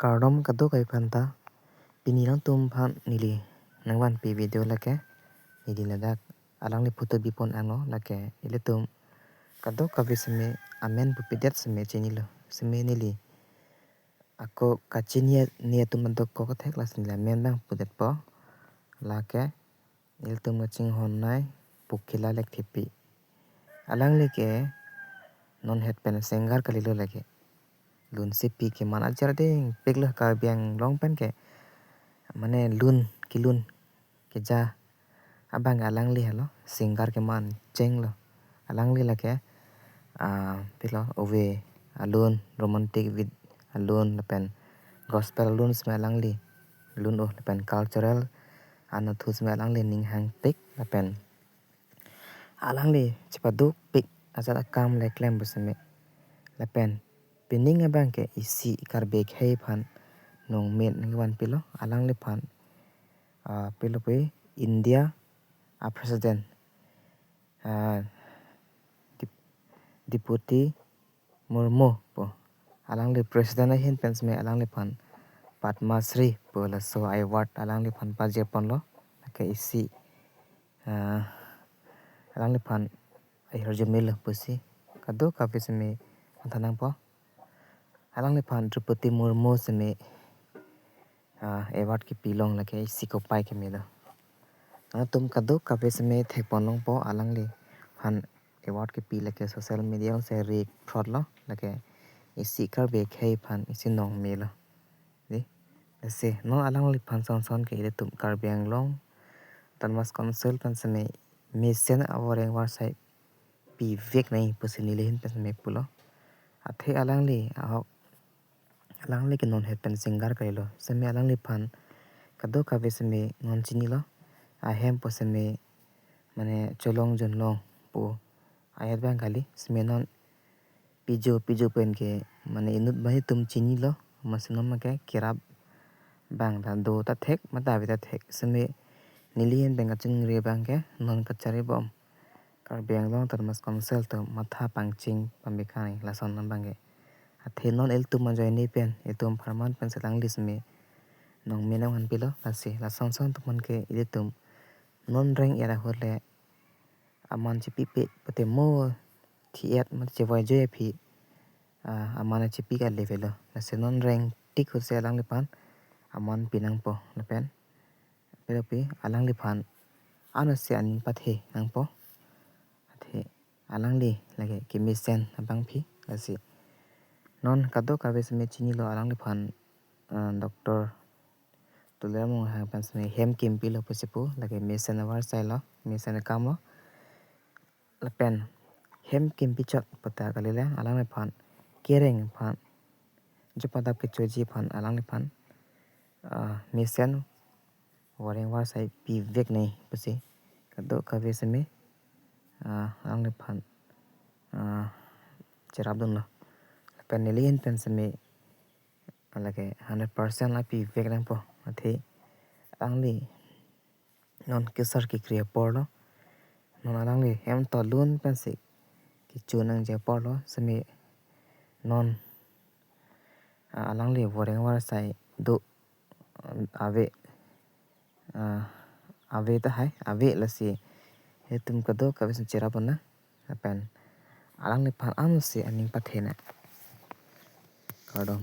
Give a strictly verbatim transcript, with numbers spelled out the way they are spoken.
Kardom kadokave aphanta, pini nangtum aphan neli nangvanpi video lake, neli ladak alangli photo bipon angno lake, ilitum kadokave seme amen pupidet seme chinilo, seme neli ako kachini ni atum adok ko kathek lasi neli amen abang pudetpo, lake ilitum kachinghon nai Pokhila Lekthepi. Alangli ke non het pen singer kalilo lake. Lun sipi keman ajar dingpiklo, Karbi Anglong pen ke mane lun kelun keja abang alangli helo, singer keman chenglo. Alangli lake, ah, pilo, ove alun, romantic with alun, lapen gospel alun seme alangli lun-o, lapen cultural anatthu seme alangli ning hangpik, lapen alangli chepadukpik ajat akam le klem pu seme. Lapen pining abang ke isi Karbi akhei aphan nongmen nangvanpilo, alangliphan, ah, pilo pu India a president, ah, Dip-, Droupadi Murmu pu. Alangli president ahin pen seme alangliphan Padma Shri pu laso award alangliphan pajirponlo. Lake isi, ah, alangliphan ahirjume lo pusi kadokave seme matha nangpo. Alangliphan Droupadi Murmu seme, ah, award kepi along lake isi kopai keme do. Nangtum kadokave seme thekpon longpo alangliphan award kepi lake social media along se rik phrotlo, lake isi Karbi akhei aphan isi nongmelo. Dei, lasi non alangliphan son son ke ilitum Karbi Anglong Autonomous Council pen seme mesen avoreng varsai pivek nai pusi neli ahin pen seme pulo. Athe alangli ahok, alangli ke non het pen singer kalilo, seme alangliphan kadokave seme non chinilo. Ahem pu seme mane Cholong Junlong pu ayat abang kali, seme non pijo pijo pen ke mane inut banghini atum chinilo, amatsi non abang ke kerap abang ta do ta thek, mate ave ta thek, seme neli ahin pen kachingri abang ke non kachari bom Karbi Anglong Autonomous Council atum matha pangcheng pambekai lason abang ke. Athe non ilitum ajoine pen, ilitum apharman pen si alangli seme nongmen nangvanpilo, lasi lason son atum aphan ke ilitum non reng-et ahut le aman chipipe pute mo thi-et mate chevoi joi aphi, ah, aman chipi kali avelo. Lasi non reng tik ahut si alangliphan aman pi nangpo, lapen pilo pu alangliphan ano si aning pathe nangpo. Athe alangli lake kemesen abangpi, lasi non kadokave seme chinilo alangliphan, ah, Doctor Tuliram Ronghang pen seme hem kimpilo pusi pu, lake mesen avarsailo, mesen akamlo. Lapen hem kimpichot puta kali le, alangliphan kereng aphan, jopadap kechoji aphan alangliphan, ah, mesen voreng varsai pivek nai pusi kadokave seme, ah, alangliphan, ah, cherapdunlo. Lapen neli ahin pen seme lake hundred percent la pivek nangpo. Athe alangli non kesar kekri aporlo. Non alangli hem tolun pensi kecho nangji aporlo, seme non, ah, alangli voreng varsai do, ah, ave, ah, ave tahai, ave, lasi ilitum kadokave seme cherapdun nang, lapen alangliphan ano si aning pathe nang. Kardom.